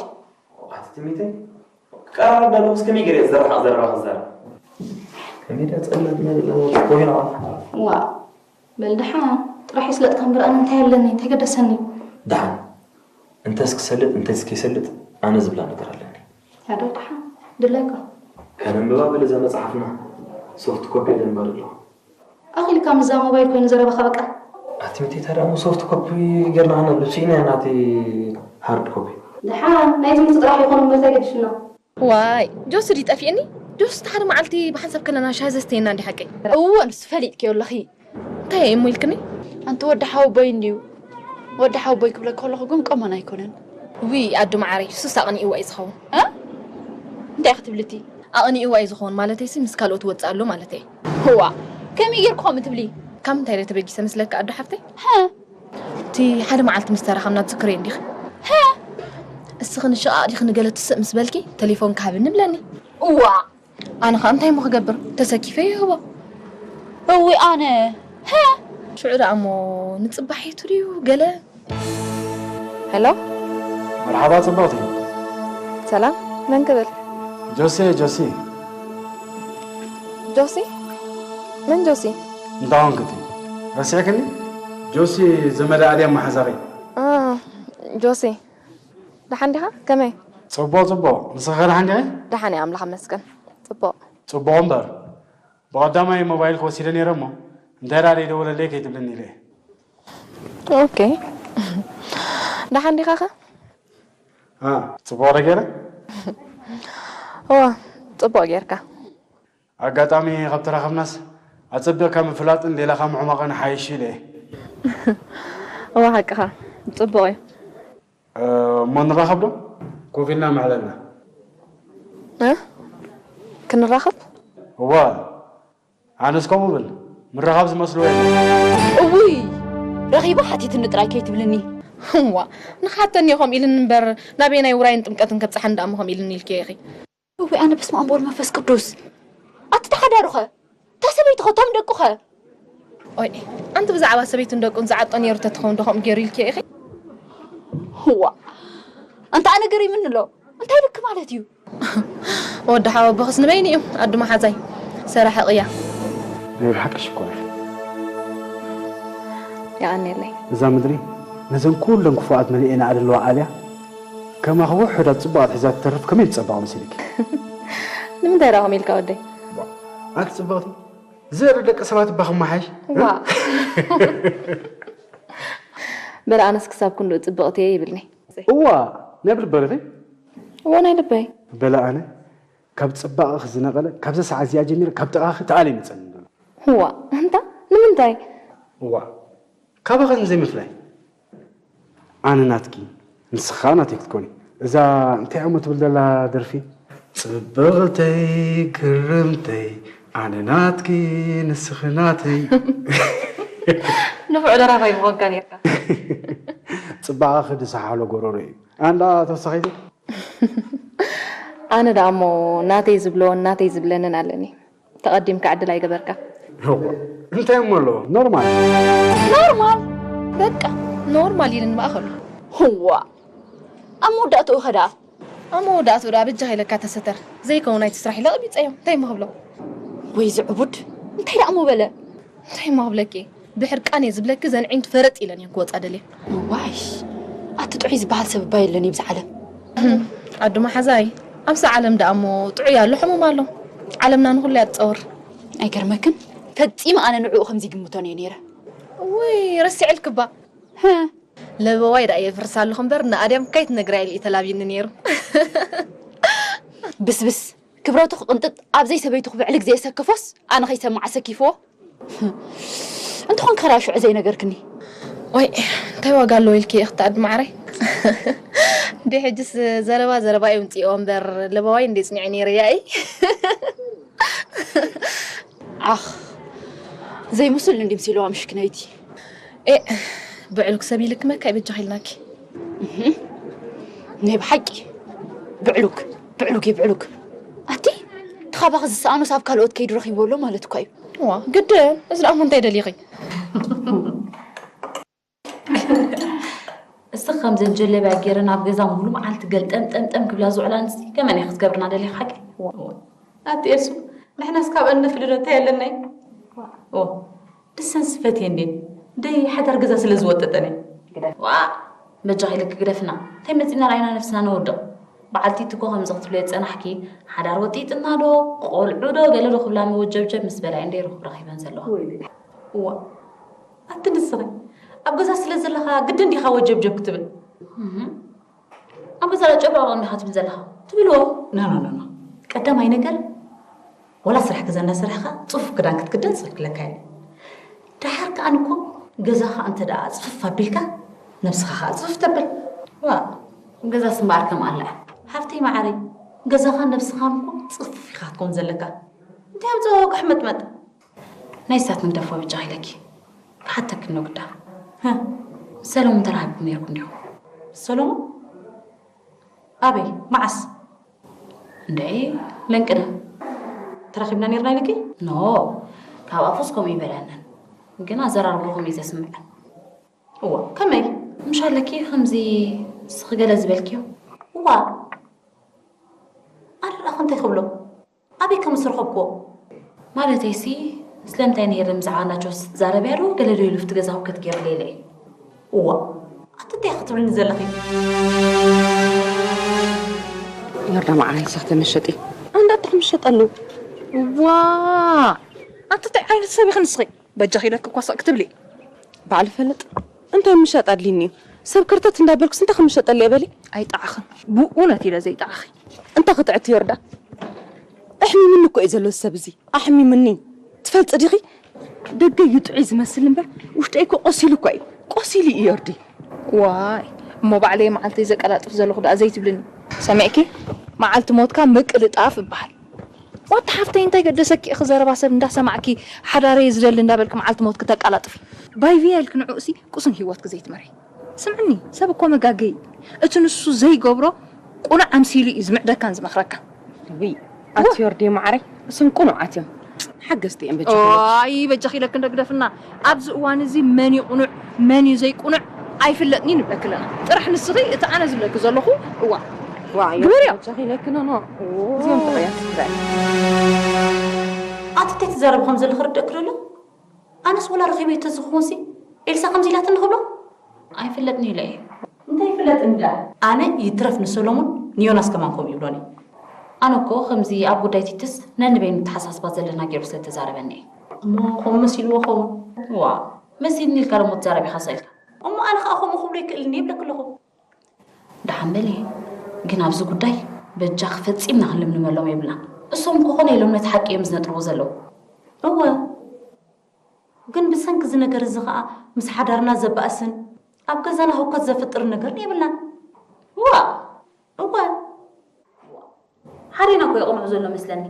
ኣቲ ትምኒተይ፣ ክቀራረብ ዳለኹስ ከመይ ገይረ እየ ዘራሕያቕ ዘረባ ክዛረብ? ከመይ ድያ ጸላትና ዘለና ኮይና? ዋእ፣ በል ደሓን፣ ጥራሕ ይስለጥካ እምበር ኣነ እንታይ ኣለኒ፣ እንታይ ገደሰኒ? ደሓን፣ እንተስ ክሰልጥ፣ እንተስ ከይሰልጥ፣ ኣነ ዝብላ ነገር ኣለኒ። ኣዶ ደሓን፣ ድላይካ። ከነንብባ በል እዛ መጽሓፍና፣ ሶፍት ኮፒ የለን እምበር ኣለዋ። ኣኺልካ ምስዛ ሞባይል ኮይኑ ዘረባኻ በቃ። ኣቲ ሚቴታ ደኣ ሶፍት ኮፒ ጌርና ከነብሎ ስኢና ኢና እቲ ሃርድ ኮፒ። ደሓን ናይ ትምህርቲ ጥራሕ ይኹን እምበር እንታይ ገዲፍና። ዋይ ጆሲ ድዩ ጠፊእኒ? ጆሲ እቲ ሓደ መዓልቲ ብሓንሳብ ከለና ሻሂ ዘስተየና እንዲ ሓቀይ። እወ ንሱ ፈሊጥክዮ ኣለኺ። እንታይ እየ እሞ ኢልክኒ? ኣንቲ ወዲ ሓወቦይ እንድዩ። ወዲ ሓወቦይ ክብለኪ ከለኹ ግን ቀመን ኣይኮነን። ውይ ኣዱ መዓረይ ሱስ ኣቕኒእዋ እዩ ዝኸውን። እንታይ ክትብልቲ? ኣቕኒእዋ እዩ ዝኸውን ማለተይሲ ምስ ካልኦት ወፅእ ኣሎ ማለተይ። ህዋ ከመይ ጌርኩ ከምኡ ትብሊ? ካብ ምንታይ ዶ ተበጊሰ መስለኪ ኣዱ ሓፍተይ? እቲ ሓደ መዓልቲ ምስ ተራኸብና ትዝክርዮ እንዲኺ? እስኺ ንሸቓቕ ዲኺ ንገለ ትስእ ምስ በልኪ ተሌፎን ክሃብኒ ብለኒ። እዋ ኣነ ኸኣ እንታይ እሞ ክገብር ተሰኪፈ ይህቦ። እዊ ኣነ ሽዑ ደኣ እሞ ንጽባሒቱ ድዩ ገለ ሄሎ መርሓባ ጽብቕቲ። ሰላም መን ክብል? ጆሲ ጆሲ። ጆሲ? መን ጆሲ? እንታይ ኾንክቲ? ረሲዕክኒ? ጆሲ ዘመደ ኣድያም መሓዛኺ። አ፣ ጆሲ ደሓን ዲኻ? ከመይ? ጽቡቕ ጽቡቕ። ንስኺ ከ ደሓን ዲኺ? ደሓን እየ ኣምላኽ ይመስገን። ጽቡቕ። ጽቡቕ እምበር ብቐዳማይ ሞባይልኪ ወሲደ ነይረ እሞ እንታይ ደኣ ደይደወለለይ ከይትብልኒ ኢለ እየ። ኦኬ ደሓን ዲኻኸ? አ ጽቡቕ ዶ ገይረ? እዋ ጽቡቕ ጌርካ። ኣጋጣሚ ካብ ተራኸብናስ ኣጸቢቕካ ምፍላጥን ሌላኻ ምሕማቕን ሓይሽ ኢለ እየ። እዋ ሓቅኻ ጽቡቕ እዩ። እሞ ንራኸብ ዶ? ኮፍ ኢልና ምዕለልና። እ? ክንራኸብ? እዋ ኣነስ ከምኡ ብል ምርኻብ ዝመስሎ የለን። እውይ ረኺቡ ሓቲትኒ ጥራይ ከይትብልኒ። እዋ ንሓተኒ ከምኡ ኢልኒ እምበር ናበየናይ ውራይን ጥምቀትን ከብጽሓኒ ደኣ እሞ ከምኡ ኢልኒ ኢልክዮ ኢኺ። እውይ ኣነ በስመ ኣብ ወወልድ ወመንፈስ ቅዱስ ኣቲ ተሓዳሩኸ እታ ሰበይትኸ እቶም ደቁኸ ኦይ ኣንቲ ብዛዕባ ሰበይቱን ደቁን ዝዓጦ ነይሩ ተትኸውን ዶ ከምኡ ገይሩ ኢልክዮ ኢኺ? እዋ ኣንታ ኣነ ገሪምኒ ኣሎ እንታይ ኢልኪ ማለት እዩ? ወዲ ሓወቦኽስ ንበይኑ እዩ ኣዱ መሓዛይ ሰራሒ ቅያ። ናይ ብሓቂ ሽኮር ኢኺ። የቐንየለይ። እዛ ምድሪ ነዘን ኩለን ክፉኣት መሊኤናኣ ዘለዋ ኣልያ ከማኺ ውሑዳት ጽቡቓት ሒዛ ትተርፍ ከመይ ትጸብቕ መሲልኪ? ንምንታይ ደኣ ከምኡ ኢልካ ወደይ? ኣቲ ጽብቕቲ ዘር ደቂ ሰባት እባ ክመሓሽ። ዋ በለ ኣነስ ክሳብ ክንድኡ ጽብቕቲ እየ ይብልኒ። እዋ ናይ ብልበ ርኺ? እዎ ናይ ልበይ። በለ ኣነ ካብ ጽባቐኺ ዝነቐለ ካብዛ ሰዓት እዚኣ ጀሚረ ካብ ጥቓኺ ተኣለ ይመጸኒ ዘሎ። እዋ ኣንታ ንምንታይ? እዋ ካባኺ ንዘይምፍላይ። ኣነ ናትኪ ንስኺ ኸኣ ናተይ ክትኮኒ። እዛ እንታይ እያ እሞ ትብል ዘላ ደርፊ? ጽብቕተይ ግርምተይ ኣነ ናትኪ ንስኺ ናተይ። ንፉዕ ደራፋይ ምኾንካ ኔርካ። ጽባቐኺ ዝሰሓሎ ጎረሮ እዩ። ኣንዳ ተወሳኺቲ ኣነ ደኣ እሞ ናተይ ዝብሎን ናተይ ዝብለንን ኣለኒ። ተቐዲምካ ዕድል ኣይገበርካ። እንታይ እሞ ኣለዎ ኖርማል። ኖርማል በቃ ኖርማል ኢልን ማእኸሉ። ህዋ ኣብ መወዳእትኡ ኸ ደኣ ኣብ መወዳእትኡ ደኣ በጃኻ ኢለካ ተሰተር ዘይከውን ኣይትስራሕ ኢለ ኣቕቢፀዮ እንታይ እሞ ክብሎ። ወይ ዝዕቡድ እንታይ ደኣ እሞ በለ። እንታይ እሞ ክብለኪ እየ ብሕርቃን እየ ዝብለኪ ዘን ዒንቱ ፈረጥ ኢለን እየን ክወፃ ደልየ። ዋይ ኣቲ ጥዑይ ዝበሃል ሰብ እባ የለን እዩ ብዛ ዓለም። ኣዱ መሓዛይ ኣብዛ ዓለም ደኣ እሞ ጥዑይ ኣሎ ሕሙም ኣሎ። ዓለምና ንኹሉ እያ ትፀውር። ኣይገርመክን ፈፂመ ኣነ ንዕኡ ከምዚ ይግምቶን እየ ነይረ። ውይ ረሲዕልኪ እባ። ለበዋይ ደኣ የፍርሳ ኣለኹ እምበር ንኣድያም ከይትነግርያ ኢሉ እዩ ተላብዩኒ ነይሩ። ብስብስ ክብረቱ ክቕንጥጥ ኣብዘይ ሰበይቱ ክብዕልግ ዘየሰከፎስ ኣነ ከይሰምዓ ሰኪፍዎ። እንተኾንኪ ኸኣ ሽዑ ዘይነገርክኒ። ዋይ እንታይ ዋጋ ኣለዎ ኢልኪ ኢኺ ትኣዲ መዓረይ። እንዴ ሕጅስ ዘረባ ዘረባ እየ ምፅኦ እምበር ለበዋይ እንዴ ፅኒዐ ነይረ ያኢ። ዓኽ ዘይምስል እንዲ ምሲልዋ ምሽክነይቲ። ኤእ ብዕሉግ ሰብ ይልክመካ ይበጃኺ ኢልናኪ። ናይ ብሓቂ ብዕሉግ ብዕሉግ እየ ብዕሉግ። ኣቲ እቲ ካባኺ ዝሰኣኖስ ኣብ ካልኦት ከይዱ ረኺብዎ ኣሎ ማለት እኳ እዩ። ዋ ግድን እዚ ደኣ እሞ እንታይ ደሊኺ? እስኺ ከምዘን ጀለብያ ገይረን ኣብ ገዛ ሙሉ መዓልቲ ገልጠምጠምጠም ክብላ ዝውዕላ ኣንስቲ ከመን ኢኺ ክትገብርና ደሊኺ ሓቂ? ኣቲ ኤልሱ ንሕናስ ካብኣን ነፍሊ ዶ እንታይ ኣለና እዩ? ኦ ደሰን ስፈት እየ እንዴ ደይ ሓዳር ገዛ ስለ ዝወጠጠን እየ። ዋ በጃኺ ኢልኪ ግደፍና እንታይ መፂና ርኣይና ነፍስና ነውድቕ። በዓልቲ እኮ ከምዚ ክትብልዮ ዝፀናሕኪ ሓዳር ወጢጥና ዶ ቆልዑ ዶ ገለ ዶ ክብላ መወጀብጀብ ምስ በላ እየን ደይረኽቡ ረኺበን ዘለዋ። እዋ ኣቲ ንስኺ ኣብ ገዛ ስለ ዘለኻ ግድን ዲኻ ወጀብጀብ ክትብል? ኣብ ገዛ ጨብራቕ እንዲኻ ትብል ዘለኻ ትብልዎ። ኖ ኖ ኖ ኖ። ቀዳማይ ነገር፣ ወላ ስራሕ ገዛ እንዳሰራሕካ ጽፉፍ ክዳን ክትክደን ዝኽልክለካ የለን። ደሓር ከኣ እኮ ገዛኻ እንተ ደኣ ጽፍፍ ኣቢልካ፣ ነብስኻ ከኣ ጽፍፍ ተብል። ዋ፣ ገዛስ እምበኣር ከም ኣላ። ሓፍተይ መዓረይ፣ ገዛኻን ነብስኻን እኮ ጽፉፍ ኢኻ ክትከውን ዘለካ። እንታይ ኣምጽኦ ክሕመጥመጥ? ናይ ሳት ንግደፎ በጃኺ ኢለኪ። ክሓተኪ እኖ ግዳ። ሰሎሙን ተራኺብኩም ነይርኩም ዲኹም? ሰሎሙን? ኣበይ? መዓስ? እንድዒ፣ ለንቅነ። ተራኺብና ነይርና ኢለኪ? ኖ፣ ካብ ኣፉስ ከምኡ ይበለንን። ግን ኣዘራርባኹም እዩ ዘስምዐን። እዋ፣ ከመይ? ምሽ ኣለኪ ከምዚ ንስኺ ገለ ዝበልክዮ? እዋ፣ ኣነ ደኣ እንታይ ክብሎ? ኣበይ ከም ዝረኸብክዎ? ማለተይሲ፣ ስለምንታይ ነይረ ብዛዕባ እንዳ ጆስ ትዛረብያ ዶ? ገለ ዶ ኢሉ ኣብቲ ገዛ ህውከት ገይሩለይ ኢለ እየ። እዋ፣ ኣቲ እንታይ ክትብልኒ ዘለኺ? ዮርዳ መዓረይ፣ ንስኺ ተመሸጢ። ኣንዳ እንታይ ክምሸጠሉ? ዋ! ኣቲ እንታይ ዓይነት ሰብ ኢኺ ንስኺ? በጃኺ ኢለኪ እኳ ስቕ ክትብሊ። ባዕሊ ፈልጥ። እንታይ ምሻጥ ኣድልይኒ እዩ? ሰብ ከርተት እንዳበልኩስ እንታይ ክምሸጠሉ እየ በሊ? ኣይጠዓኽን። ብእውነት ኢለ ዘይጠዓኺ። እንታይ ክትዕቲ ዮርዳ? ኣሕሚምኒ እኮ እዩ ዘሎ እዚ ሰብ እዚ። ኣሕሚምኒ። ትፈልጢ ዲኺ? ደገ እዩ ጥዑይ ዝመስል እምበር ውሽጠይ እኮ ቆሲሉ እኮ እዩ። ቆሲሉ እዩ ዮርዲ። ዋይ፣ እሞ ባዕለይ መዓልተይ ዘቀላጥፍ ዘለኹ ደኣ ዘይትብልኒ። ሰሚዕኪ? መዓልቲ ሞትካ ምቅልጣፍ እበሃል። ዋታ ሓፍተይ፣ እንታይ ገደሰኪ ኢኺ ዘረባ ሰብ እንዳሰማዕኪ፣ ሓዳረይ ዝደሊ እንዳበልኪ መዓልቲ ሞትኪ ተቃላጥፊ? ባይ ቪያ ኢልኪ ንዕኡሲ ቁስን ህይወትኪ ዘይትመርሒ። ስምዕኒ፣ ሰብ እኮ መጋገይ እዩ። እቲ ንሱ ዘይገብሮ ቁኑዕ ኣምሲሉ እዩ ዝምዕደካን ዝመኽረካን። ውይ፣ ኣቲ ዮርዲ መዓረይ፣ እሶም ቁኑዓት እዮም። ሓገዝቲ እዮም በጃ። ዋይ፣ በጃኺ ኢለኪ እንዶ ግደፍና። ኣብዚ እዋን እዚ መን እዩ ቁኑዕ፣ መን እዩ ዘይቁኑዕ ኣይፍለጥን እዩ ንብለኪ ኣለና። ጥራሕ ንስኺ እቲ ኣነ ዝብለኪ ዘለኹ፣ እዋ። ዋ፣ ግበርዮ። በጃኺ ኢለኪ ኖ፣ ኖ። እዚኦም ጥዑያት ስድራ እዮም። ኣቲ እንታይ ትዛረቢ ከም ዘለኺ ርደእኪ ዶ ኣሎ? ኣነስ ወላ ረኺበዮ ተዝኾንሲ፣ ኤልሳ ከምዚ ኢላትኒ ክብሎ? ኣይፍለጥን ኢለ እየ። እንታይ ይፍለጥን ደኣ? ኣነ ይትረፍ ንሰሎሞን ንዮናስ ከማን ከምኡ ይብሎኒ። ኣነ እኮ ከምዚ ኣብ ጉዳይ ቲትስ ነንበይኑ ኣተሓሳስባ ዘለና ገይሩ ስለ ተዛረበኒ እየ። እሞ ከምኡ መሲልዎ ኸውን? ዋ፣ መሲልኒ ኢልካ ዶ እሞ ትዛረብ ኢኻ ስቕ ኢልካ? እሞ ኣነ ኸኣ ከምኡ ክብሎ ይክእልኒ ይብለኪ ኣለኹ። ደሓን በሊ። ግን ኣብዚ ጉዳይ በጃኺ ፈጺምና ክንልምልመሎም የብልናን። እሶም እኮ ኮነ ኢሎም ነቲ ሓቂ እዮም ዝነጥርዎ ዘለዉ። እወ። ግን ብሰንኪ እዚ ነገር እዚ ኸኣ ምስ ሓዳርና ዘባእስን ኣብ ገዛና ህውከት ዘፍጥርን ነገር የብልናን። ዋእ! እወ። ሓሬና እኮ የቕንዑ ዘሎ መስለኒ።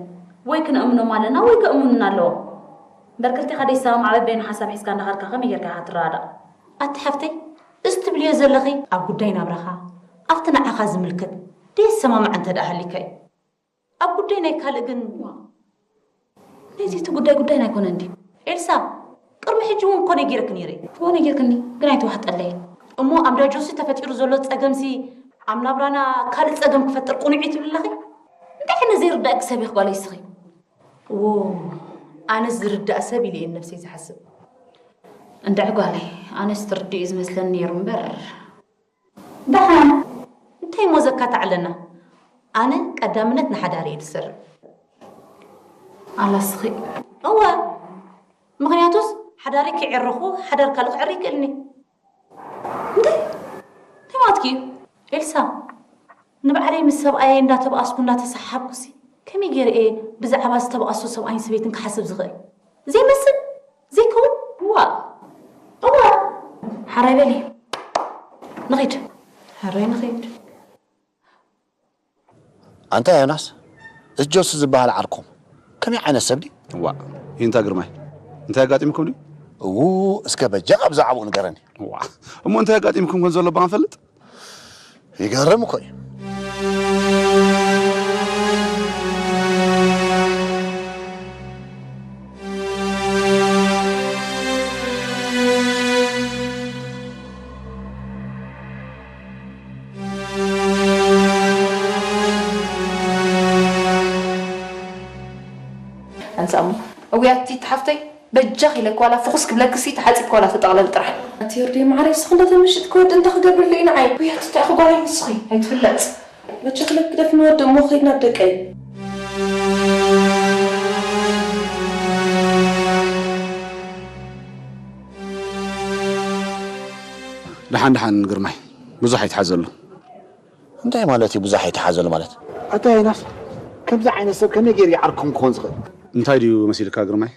ወይ ክነእምኖም ኣለና ወይ ከእምኑና ኣለዎም። እምበር ክልቴኻ ደይሰማማዕ በበይኑ ሓሳብ ሒዝካ እንዳኸድካ ከመይ ጌርካ ኢኻ ክትረዳዳእ? ኣቲ ሓፍተይ፣ እዚ ትብልዮ ዘለኺ ኣብ ጉዳይ ናብራኻ፣ ኣብቲ ንዓኻ ዝምልከት ደየሰማምዐ እንተ ደኣ ሃሊካ እዩ። ኣብ ጉዳይ ናይ ካልእ ግን፣ ናይዚ እቲ ጉዳይ ጉዳይና ኣይኮነን ድዩ? ኤልሳ፣ ቅድሚ ሕጂ እውን እኮ ነጊረኪ ነይረ። እወ ነጊርክኒ፣ ግን ኣይተዋሕጠለይ። እሞ ኣብ እንዳ ጆሲ ተፈጢሩ ዘሎ ጸገምሲ ኣብ ናብራና ካልእ ጸገም ክፈጥር ቅኑዕ እዩ ትብሊ ኣለኺ? እንታይ ዓይነት ዘይርዳእኪ ሰብ ኢኺ ጓለይ እስኺ? ዎ፣ ኣነስ ዝርዳእ ሰብ ኢለ እየ ነብሰይ ዝሓስብ። እንድዒ ጓለይ፣ ኣነስ ትርድኡ እዩ ዝመስለኒ ነይሩ እምበር። ደሓን፣ እንታይ እሞ ዘካትዕ ኣለና? ኣነ ቀዳምነት ንሓዳረይ እየ ዝሰርዕ። ኣላ እስኺ። እወ፣ ምኽንያቱስ ሓዳረይ ከይዕረኹ ሓዳር ካልእ ክዕሪ ይክእልኒ። እንታይ? እንታይ ማለትኪ እዩ? ኤልሳ፣ ንባዕለይ ምስ ሰብኣየይ እንዳተባኣስኩ እንዳተሰሓሓብኩሲ ከመይ ገይረ እየ ብዛዕባ ዝተባኣሱ ሰብኣይን ሰበይትን ክሓስብ ዝኽእል? ዘይመስል? ዘይከውን? እዋ። እዋ። ሓራይ በሊ። ንኺድ። ሕራይ ንኺድ። ኣንታ ዮናስ፣ እዚ ጆሲ ዝበሃል ዓርኩም ከመይ ዓይነት ሰብ ድዩ? እዋ፣ ይንታ ግርማይ፣ እንታይ ኣጋጢምኩም ድዩ? እዉ፣ እስከ በጃ ብዛዕባኡ ንገረኒ። እዋ፣ እሞ እንታይ ኣጋጢምኩም ከም ዘሎ እባ ክንፈልጥ? ይገርም እኮ እዩ። ኣንሳእሞ፣ እውያት ቲቲ ሓፍተይ፣ በጃኺ ኢለኪ ዋላ ፍኹስ ክብለኪ ሲ ተሓጺብኪ ዋላ ተጠቕለሊ ጥራሕ። ኣቲ ዮርዲ ማዕረይ፣ እስኺ እንዳ ተመሽጥኪ ወዲ እንታይ ክገብረለይ ንዓይ? እውያት እንታይ ክጓራይ ንስኺ? ኣይትፍለጥ። በጃኺ ኢለኪ ግደፍኒ ወዲ እሞ ኸይድና ደቀይ። ደሓን ደሓን ግርማይ፣ ብዙሕ ኣይትሓዘሉ። እንታይ ማለት እዩ ብዙሕ ኣይትሓዘሉ ማለት? ኣታ ዮናስ፣ ከምዚ ዓይነት ሰብ ከመይ ገይሩ ይዓርኩም ክኾን ዝኽእል? እንታይ ድዩ መሲልካ ግርማይ?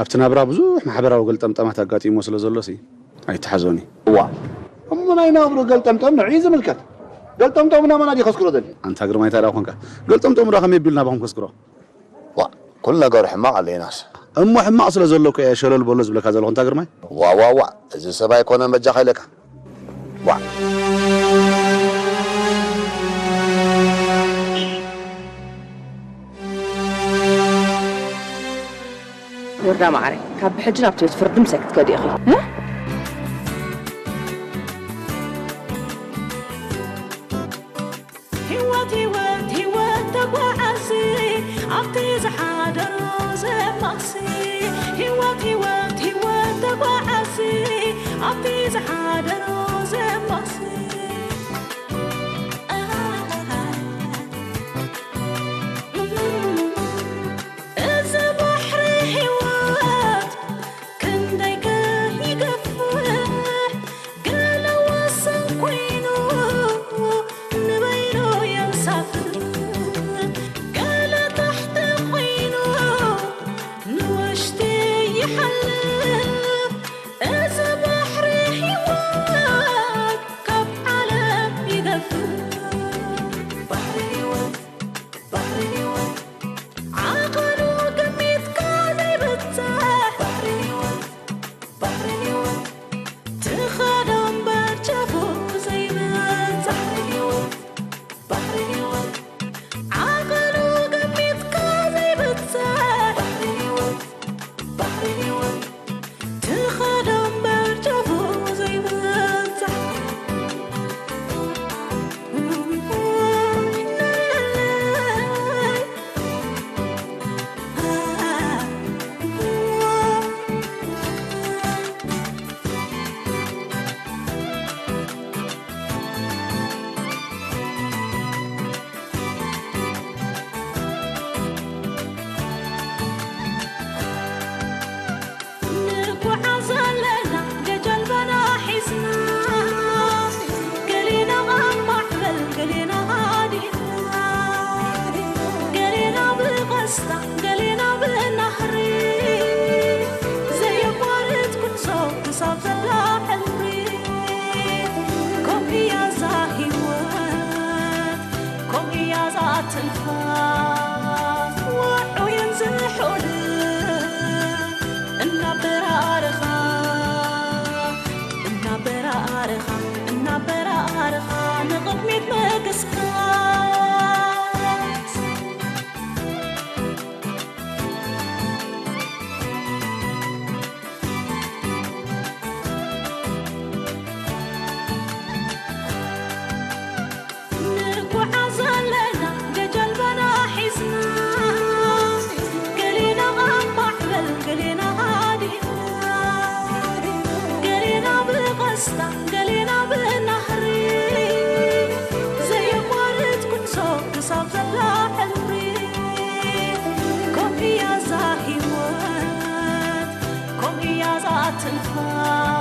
ኣብቲ ናብራ ብዙሕ ማሕበራዊ ገልጠምጠማት ኣጋጢሞ ስለ ዘሎ ሲ ኣይትሓዞኒ። እዋ፣ እሞ ናይ ናብሩ ገልጠምጠም ንዕኡ እዩ ዝምልከት። ገልጠምጠሙ ናመና ድዩ ከስክሮ ዘድሊ? ኣንታ ግርማይ፣ እንታይ ደኣ ኮንካ? ገልጠምጠሙ ደኣ ከመይ ኣቢሉ ናባኹም ከስክሮ? ዋ፣ ኩሉ ነገሩ ሕማቕ ኣሎ ዮናስ። እሞ ሕማቕ ስለ ዘሎ እኮ እየ ሸለል በሎ ዝብለካ ዘለኹ፣ ኣንታ ግርማይ። ዋ፣ ዋ፣ ዋ፣ እዚ ሰብ ኣይኮነን በጃኻ ኢለካ። ዋ። ዮርዳ መዓረይ፣ ካብ ብሕጂ ናብቲ ቤት ፍርዲ ምሳይ ክትከዲ ኢኺ። እ? ህይወት፣ ህይወት፣ ህይወት ተጓዓዚ፣ ኣብቲ ዝሓደሮ ዘማሲ። ህይወት፣ ህይወት፣ ህይወት ተጓዓዚ፣ ኣብቲ ዝሓደሮ ዘማሲ። እዚ ባሕሪ ህይወት ክንደይ ከ ይገፍሕ፣ ገለ ወሰን ኮይኑ ንበይኑ የንሳፍፍ፣ ገለ ታሕቲ ኮይኑ ንውሽጢ ይሓልፍ። እዚ ባሕሪ ህይወት ካብ ዓለም ይገፍሕ። ባሕሪ ህይወት፣ ባሕሪ ህይወት፣ ዓቐኑ ግሚትካ ዘይብጻሕ። ባሕሪ ህይወት፣ ባሕሪ ህይወት፣ ትኸዶ እምበር ጫፉ ዘይብጻሕ። ባሕሪ ህይወት፣ ባሕሪ ህይወት፣ ዓቐኑ ግሚትካ ዘይብጻሕ። ባሕሪ ህይወት፣ ባሕሪ ህይወት፣ ትኸዶ እምበር ጫፉ ዘይብጻሕ። ንጓዓዝ ኣለና ገጀልባና ሒዝና፣ ገሌና ኣብ ማዕበል፣ ገሌና ሃዲእና፣ ገሌና ብቐስታ፣ ገሌና ብናህሪ፣ ዘየቋርጽ ጉዕዞ ክሳብ ዘላ ዕምሪ። ከምኡ እያ እዛ ህይወት፣ ከምኡ እያ እዛ ትንፋስ፣ ውዑይን ዝሑልን እናበራረኻ፣ እናበራረኻ፣ እናበራረኻ ንቕድሚት ምግስጋስ። ንጓዓዝ ኣለና ገጀልባና ሒዝና፣ ገሌና ኣብ ማዕበል፣ ገሌና ሃዲእና፣ ገሌና ብቐስታ፣ ገሌና ብናህሪ፣ ዘየቋርጽ ጉዕዞ ክሳብ ዘላ ዕምሪ። ከምኡ እያ እዛ ህይወት፣ ከምኡ እያ እዛ ትንፋስ።